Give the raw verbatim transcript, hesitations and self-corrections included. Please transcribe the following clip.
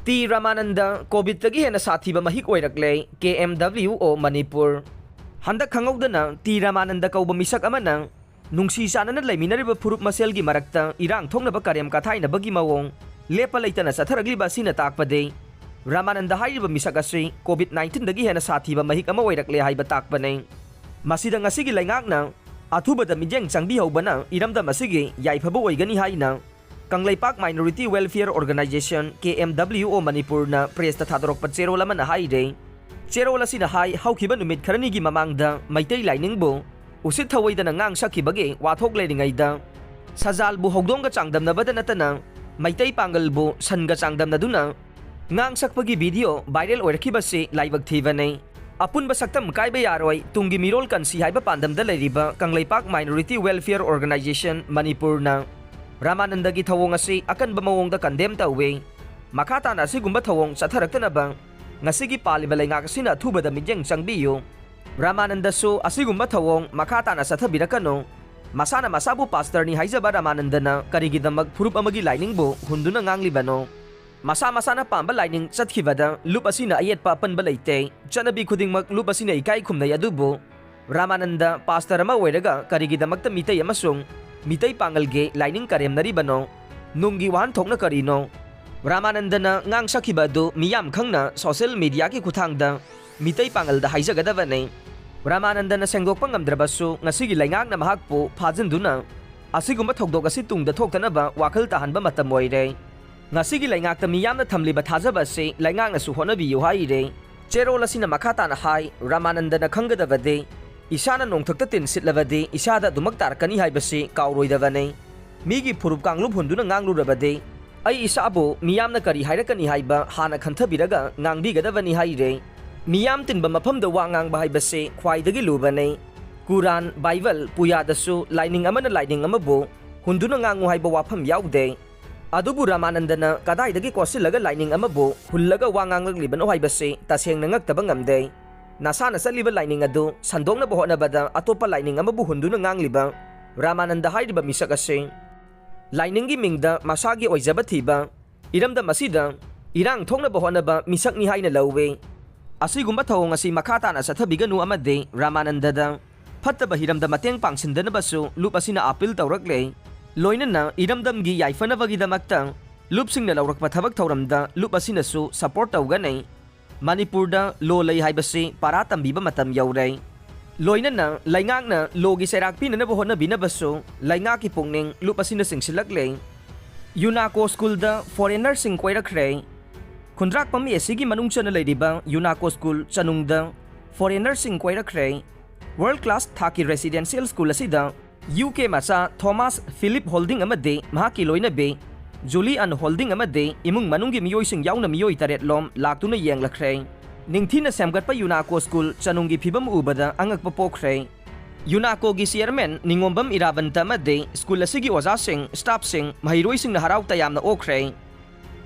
T Ramanand ꯀꯣꯚꯤꯗꯇꯒꯤ ꯍꯦꯟꯅ ꯁꯥꯊꯤꯕ ꯃꯍꯤꯛ ꯑꯣꯏꯔꯛꯂꯦ, ꯀꯦ ꯑꯦꯝ ꯗꯕ꯭ꯂꯤꯎ ꯑꯣ ꯃꯅꯤꯄꯨꯔ꯫ ꯍꯟꯗꯛ ꯈꯪꯍꯧꯗꯅ ꯇꯤ ꯔꯥꯃꯥꯅꯟꯗ ꯀꯧꯕ ꯃꯤꯁꯛ ꯑꯃꯅ ꯅꯨꯡꯁꯤ ꯆꯥꯟꯅꯅ ꯂꯩꯃꯤꯟꯅꯔꯤꯕ ꯐꯨꯔꯨꯞ ꯃꯁꯦꯜꯒꯤ ꯃꯔꯛꯇ ꯏꯔꯥꯡ ꯊꯣꯛꯅꯕ ꯀꯔꯦꯝ ꯀꯊꯥꯏꯅꯕꯒꯤ ꯃꯑꯣꯡ ꯂꯦꯞꯄ ꯂꯩꯇꯅ ꯆꯠꯊꯔꯛꯂꯤꯕ ꯑꯁꯤꯅ ꯇꯥꯛꯄꯗꯤ ꯔꯥꯃꯥꯅꯟꯗ ꯍꯥꯏꯔꯤꯕ ꯃꯤꯁꯛ ꯑꯁꯤ ꯀꯣꯚꯤꯗ ꯅꯥꯏꯟꯇꯤꯟꯗꯒꯤ ꯍꯦꯟꯅ ꯁꯥꯊꯤꯕ ꯃꯍꯤꯛ ꯑꯃ ꯑꯣꯏꯔꯛꯂꯦ ꯍꯥꯏꯕ ꯇꯥꯛꯄꯅꯤ꯫ ꯃꯁꯤꯗ ꯉꯁꯤꯒꯤ ꯂꯩꯉꯥꯛꯅ ꯑꯊꯨꯕꯗ ꯃꯤꯠꯌꯦꯡ ꯆꯪꯕꯤꯍꯧꯕꯅ ꯏꯔꯝꯗꯝ ꯑꯁꯤꯒꯤ ꯌꯥꯏꯐꯕ ꯑꯣꯏꯒꯅꯤ ꯍꯥꯏꯅ ꯀꯪꯂꯩꯄꯥꯛ Minority Welfare Organization, ꯀꯦ ꯑꯦꯝ ꯗꯕ꯭ꯂꯤꯎ ꯑꯣ ꯃꯅꯤꯄꯨꯔꯅ ꯄ꯭ꯔꯦꯁꯇ ꯊꯥꯗꯣꯔꯛꯄ ꯆꯦꯔꯣꯜ ꯑꯃꯅ ꯍꯥꯏꯔꯦ꯫ ꯆꯦꯔꯣꯜ ꯑꯁꯤꯅ ꯍꯥꯏ, ꯍꯧꯈꯤꯕ ꯅꯨꯃꯤꯠ ꯈꯔꯅꯤꯒꯤ ꯃꯃꯥꯡꯗ ꯃꯩꯇꯩ ꯂꯥꯏꯅꯤꯡꯕꯨ ꯎꯁꯤꯠ ꯊꯧꯑꯣꯏꯗꯅ ꯉꯥꯡ ꯁꯛꯈꯤꯕꯒꯤ ꯋꯥꯊꯣꯛ ꯂꯩꯔꯤꯉꯩꯗ, ꯁꯖꯥꯜꯕꯨ ꯍꯧꯗꯣꯡꯒ ꯆꯥꯡꯗꯝꯅꯕꯗ ꯅꯠꯇꯅ ꯃꯩꯇꯩ ꯄꯥꯡꯒꯜꯕꯨ ꯁꯟꯒ ꯆꯥꯡꯗꯝꯅꯗꯨꯅ ꯉꯥꯡ ꯁꯛꯄꯒꯤ ꯚꯤꯗꯤꯑꯣ ꯚꯥꯏꯔꯦꯜ ꯑꯣꯏꯔꯛꯈꯤꯕꯁꯤ ꯂꯥꯏꯕꯛ ꯊꯤꯕꯅꯤ꯫ ꯑꯄꯨꯟꯕ ꯁꯛꯇꯝ ꯀꯥꯏꯕ ꯌꯥꯔꯣꯏ, ꯇꯨꯡꯒꯤ ꯃꯤꯔꯣꯜ ꯀꯟꯁꯤ ꯍꯥꯏꯕ ꯄꯥꯟꯗꯝꯗ ꯂꯩꯔꯤꯕ ꯀꯪꯂꯩꯄꯥꯛ Minority Welfare Organization ꯃꯅꯤꯄꯨꯔꯅ ꯔꯥꯃꯥꯅꯟꯗꯒꯤ ꯊꯧꯑꯣꯡ ꯑꯁꯤ ꯑꯀꯟꯕ ꯃꯑꯣꯡꯗ ꯀꯟꯗꯦꯝ ꯇꯧꯏ꯫ ꯃꯈꯥ ꯇꯥꯅ ꯑꯁꯤꯒꯨꯝꯕ ꯊꯧꯑꯣꯡ ꯆꯠꯊꯔꯛꯇꯅꯕ ꯉꯁꯤꯒꯤ ꯄꯥꯜꯂꯤꯕ ꯂꯩꯉꯥꯛ ꯑꯁꯤꯅ ꯑꯊꯨꯕꯗ ꯃꯤꯠꯌꯦꯡ ꯆꯪꯕꯤꯌꯨ꯫ ꯔꯥꯃꯥꯅꯟꯗꯁꯨ ꯑꯁꯤꯒꯨꯝꯕ ꯊꯧꯑꯣꯡ ꯃꯈꯥ ꯇꯥꯅ ꯆꯠꯊꯕꯤꯔꯛꯀꯅꯨ꯫ ꯃꯁꯥꯅ ꯃꯁꯥꯕꯨ ꯄꯥꯁꯇꯔꯅꯤ ꯍꯥꯏꯖꯕ ꯔꯥꯃꯥꯅꯟꯗꯅ ꯀꯔꯤꯒꯤꯗꯃꯛ ꯐꯨꯔꯨꯞ ꯑꯃꯒꯤ ꯂꯥꯏꯅꯤꯡꯕꯨ ꯍꯨꯟꯗꯨꯅ ꯉꯥꯡꯂꯤꯕꯅꯣ? ꯃꯁꯥ ꯃꯁꯥꯅ ꯄꯥꯝꯕ ꯂꯥꯏꯅꯤꯡ ꯆꯠꯈꯤꯕꯗ ꯂꯨꯞ ꯑꯁꯤꯅ ꯑꯌꯦꯠꯄ ꯑꯄꯟꯕ ꯂꯩꯇꯦ꯫ ꯆꯠꯅꯕꯤ ꯈꯨꯗꯤꯡꯃꯛ ꯂꯨꯞ ꯑꯁꯤꯅ ꯏꯀꯥꯏ ꯈꯨꯝꯅꯩ, ꯑꯗꯨꯕꯨ ꯔꯥꯃꯥꯅꯟꯗ ꯄꯥꯁꯇꯔ ꯑꯃ ꯑꯣꯏꯔꯒ ꯀꯔꯤꯒꯤꯗꯃꯛꯇ ꯃꯤꯇꯩ ꯑꯃꯁꯨꯡ ꯃꯤꯇꯩ ꯄꯥꯡꯒꯜꯒꯤ ꯂꯥꯏꯅꯤꯡ ꯀꯔꯦꯝꯅꯔꯤꯕꯅꯣ? ꯅꯨꯡꯒꯤ ꯋꯥꯍꯟꯊꯣꯛꯅ ꯀꯔꯤꯅꯣ? ꯔꯥꯃꯥꯅꯟꯗꯅ ꯉꯥꯡ ꯁꯛꯈꯤꯕ ꯑꯗꯨ ꯃꯤꯌꯥꯝ ꯈꯪꯅ ꯁꯣꯁꯤꯌꯦꯜ ꯃꯤꯗꯤꯌꯥꯒꯤ ꯈꯨꯠꯊꯥꯡꯗ ꯃꯤꯇꯩ ꯄꯥꯡꯒꯜꯗ ꯍꯥꯏꯖꯒꯗꯕꯅꯤ꯫ ꯔꯥꯃꯥꯅꯟꯗꯅ ꯁꯦꯡꯗꯣꯛꯄ ꯉꯝꯗ꯭ꯔꯕꯁꯨ ꯉꯁꯤꯒꯤ ꯂꯩꯉꯥꯛꯅ ꯃꯍꯥꯛꯄꯨ ꯐꯥꯖꯤꯟꯗꯨꯅ ꯑꯁꯤꯒꯨꯝꯕ ꯊꯧꯗꯣꯛ ꯑꯁꯤ ꯇꯨꯡꯗ ꯊꯣꯛꯇꯅꯕ ꯋꯥꯈꯜ ꯇꯥꯍꯟꯕ ꯃꯇꯝ ꯑꯣꯏꯔꯦ꯫ ꯉꯁꯤꯒꯤ ꯂꯩꯉꯥꯛꯇ ꯃꯤꯌꯥꯝꯅ ꯊꯝꯂꯤꯕ ꯊꯥꯖꯕ ꯑꯁꯤ ꯂꯩꯉꯥꯛꯅꯁꯨ ꯍꯣꯠꯅꯕꯤꯌꯨ ꯍꯥꯏꯔꯦ꯫ ꯆꯦꯔꯣꯜ ꯑꯁꯤꯅ ꯃꯈꯥ ꯇꯥꯅ ꯍꯥꯏ, ꯔꯥꯃꯥꯅꯟꯗꯅ ꯈꯪꯒꯗꯕꯗꯤ ꯏꯁꯥꯅ ꯅꯣꯡꯊꯛꯇ ꯇꯤꯟ ꯁꯤꯠꯂꯕꯗꯤ ꯏꯁꯥꯗ ꯑꯗꯨꯃꯛ ꯇꯥꯔꯛꯀꯅꯤ ꯍꯥꯏꯕꯁꯤ ꯀꯥꯎꯔꯣꯏꯗꯕꯅꯤ꯫ ꯃꯤꯒꯤ ꯐꯨꯔꯨꯞ ꯀꯥꯡꯂꯨꯞ ꯍꯨꯟꯗꯨꯅ ꯉꯥꯡꯂꯨꯔꯕꯗꯤ ꯑꯩ ꯏꯁꯥꯕꯨ ꯃꯤꯌꯥꯝꯅ ꯀꯔꯤ ꯍꯥꯏꯔꯛꯀꯅꯤ ꯍꯥꯏꯕ ꯍꯥꯟꯅ ꯈꯟꯊꯕꯤꯔꯒ ꯉꯥꯡꯕꯤꯒꯗꯕꯅꯤ ꯍꯥꯏꯔꯦ꯫ ꯃꯤꯌꯥꯝ ꯇꯤꯟꯕ ꯃꯐꯝꯗ ꯋꯥ ꯉꯥꯡꯕ ꯍꯥꯏꯕꯁꯤ ꯈ꯭ꯋꯥꯏꯗꯒꯤ ꯂꯨꯕꯅꯤ꯫ ꯀꯨꯔꯥꯟ, ꯕꯥꯏꯕꯜ, ꯄꯨꯌꯥꯗꯁꯨ ꯂꯥꯏꯅꯤꯡ ꯑꯃꯅ ꯂꯥꯏꯅꯤꯡ ꯑꯃꯕꯨ ꯍꯨꯟꯗꯨꯅ ꯉꯥꯡꯉꯨ ꯍꯥꯏꯕ ꯋꯥꯐꯝ ꯌꯥꯎꯗꯦ꯫ ꯑꯗꯨꯕꯨ ꯔꯥꯃꯥꯅꯟꯗꯅ ꯀꯗꯥꯏꯗꯒꯤ ꯀꯣꯠꯁꯤꯜꯂꯒ ꯂꯥꯏꯅꯤꯡ ꯑꯃꯕꯨ ꯍꯨꯜꯂꯒ ꯋꯥ ꯉꯥꯡꯂꯛꯂꯤꯕꯅꯣ ꯍꯥꯏꯕꯁꯤ ꯇꯁꯦꯡꯅ ꯉꯛꯇꯕ ꯉꯝꯗꯦ꯫ ꯅꯁꯥꯅ ꯆꯠꯂꯤꯕ ꯂꯥꯏꯅꯤꯡ ꯑꯗꯨ ꯁꯟꯗꯣꯛꯅꯕ ꯍꯣꯠꯅꯕꯗ ꯑꯇꯣꯞꯄ ꯂꯥꯏꯅꯤꯡ ꯑꯃꯕꯨ ꯍꯨꯟꯗꯨꯅ ꯉꯥꯡꯂꯤꯕ ꯔꯥꯃꯥꯅꯟꯗ ꯍꯥꯏꯔꯤꯕ ꯃꯤꯁꯛ ꯑꯁꯤ ꯂꯥꯏꯅꯤꯡꯒꯤ ꯃꯤꯡꯗ ꯃꯁꯥꯒꯤ ꯑꯣꯏꯖꯕ ꯊꯤꯕ, ꯏꯔꯝꯗꯝ ꯑꯁꯤꯗ ꯏꯔꯥꯡ ꯊꯣꯛꯅꯕ ꯍꯣꯠꯅꯕ ꯃꯤꯁꯛꯅꯤ ꯍꯥꯏꯅ ꯂꯧꯏ꯫ ꯑꯁꯤꯒꯨꯝꯕ ꯊꯧꯑꯣꯡ ꯑꯁꯤ ꯃꯈꯥ ꯇꯥꯅ ꯆꯠꯊꯕꯤꯒꯅꯨ ꯑꯃꯗꯤ ꯔꯥꯃꯥꯅꯟꯗꯗ ꯐꯠꯇꯕ ꯍꯤꯔꯝꯗ ꯃꯇꯦꯡ ꯄꯥꯡꯁꯤꯟꯗꯅꯕꯁꯨ ꯂꯨꯞ ꯑꯁꯤꯅ ꯑꯥꯄꯤꯜ ꯇꯧꯔꯛꯂꯦ꯫ ꯂꯣꯏꯅꯅ ꯏꯔꯝꯗꯝꯒꯤ ꯌꯥꯏꯐꯅꯕꯒꯤꯗꯃꯛꯇ ꯂꯨꯞꯁꯤꯡꯅ ꯂꯧꯔꯛꯄ ꯊꯕꯛ ꯊꯧꯔꯝꯗ ꯂꯨꯞ ꯑꯁꯤꯅꯁꯨ ꯁꯄꯣꯔꯠ ꯇꯧꯒꯅꯤ꯫ ꯃꯅꯤꯄꯨꯔꯗ ꯂꯣ ꯂꯩ ꯍꯥꯏꯕꯁꯤ ꯄꯥꯔꯥ ꯇꯝꯕꯤꯕ ꯃꯇꯝ ꯌꯧꯔꯦ꯫ ꯂꯣꯏꯅꯅ ꯂꯩꯉꯥꯛꯅ ꯂꯣꯒꯤ ꯆꯩꯔꯥꯛ ꯄꯤꯅꯅꯕ ꯍꯣꯠꯅꯕꯤꯅꯕꯁꯨ ꯂꯩꯉꯥꯛꯀꯤ ꯄꯨꯛꯅꯤꯡ ꯂꯨꯞ ꯑꯁꯤꯅ ꯆꯤꯡꯁꯤꯜꯂꯛꯂꯦ꯫ ꯌꯨꯅꯥꯀꯣ ꯁ꯭ꯀꯨꯜꯗ ꯐꯣꯔꯦꯟꯅꯔꯁꯤꯡ ꯀꯣꯏꯔꯛꯈ꯭ꯔꯦ꯫ ꯈꯨꯟꯗ꯭ꯔꯥꯛꯄꯝ ꯑꯦ ꯁꯤꯒꯤ ꯃꯅꯨꯡ ꯆꯟꯅ ꯂꯩꯔꯤꯕ ꯌꯨꯅꯥꯀꯣ ꯁ꯭ꯀꯨꯜ ꯆꯅꯨꯡꯗ ꯐꯣꯔꯦꯟꯅꯔꯁꯤꯡ ꯀꯣꯏꯔꯛꯈ꯭ꯔꯦ꯫ ꯋꯥꯔꯜ ꯀ꯭ꯂꯥꯁ ꯊꯥꯛꯀꯤ ꯔꯦꯁꯤꯗꯦꯟꯁꯤꯌꯦꯜ ꯁ꯭ꯀꯨꯜ ꯑꯁꯤꯗ ꯌꯨ ꯀꯦ ꯃꯆꯥ ꯊꯣꯃꯥꯁ ꯐꯤꯂꯤꯞ ꯍꯣꯜꯗꯤꯡ ꯑꯃꯗꯤ ꯃꯍꯥꯛꯀꯤ ꯂꯣꯏꯅꯕꯤ ꯖꯨꯂꯤ ꯑꯟ ꯍꯣꯜꯗꯤꯡ ꯑꯃꯗꯤ ꯏꯃꯨꯡ ꯃꯅꯨꯡꯒꯤ ꯃꯤꯑꯣꯏꯁꯤꯡ ꯌꯥꯎꯅ ꯃꯤꯑꯣꯏ ꯇꯔꯦꯠꯂꯣꯝ ꯂꯥꯛꯇꯨꯅ ꯌꯦꯡꯂꯛꯈ꯭ꯔꯦ꯫ ꯅꯤꯡꯊꯤꯅ ꯁꯦꯝꯒꯠꯄ ꯌꯨꯅꯥꯀꯣ ꯁ꯭ꯀꯨꯜ ꯆꯅꯨꯡꯒꯤ ꯐꯤꯕꯝ ꯎꯕꯗ ꯑꯉꯛꯄ ꯄꯣꯛꯈ꯭ꯔꯦ꯫ ꯌꯨꯅꯥꯀꯣꯒꯤ ꯆꯤꯌꯔꯃꯦꯟ ꯅꯤꯉꯣꯝꯕꯝ ꯏꯔꯥꯕꯟꯇ ꯑꯃꯗꯤ ꯁ꯭ꯀꯨꯜ ꯑꯁꯤꯒꯤ ꯑꯣꯖꯥꯁꯤꯡ, ꯁ꯭ꯇꯥꯐꯁꯤꯡ, ꯃꯍꯩꯔꯣꯏꯁꯤꯡꯅ ꯍꯔꯥꯎ ꯇꯌꯥꯝꯅ ꯑꯣꯛꯈ꯭ꯔꯦ꯫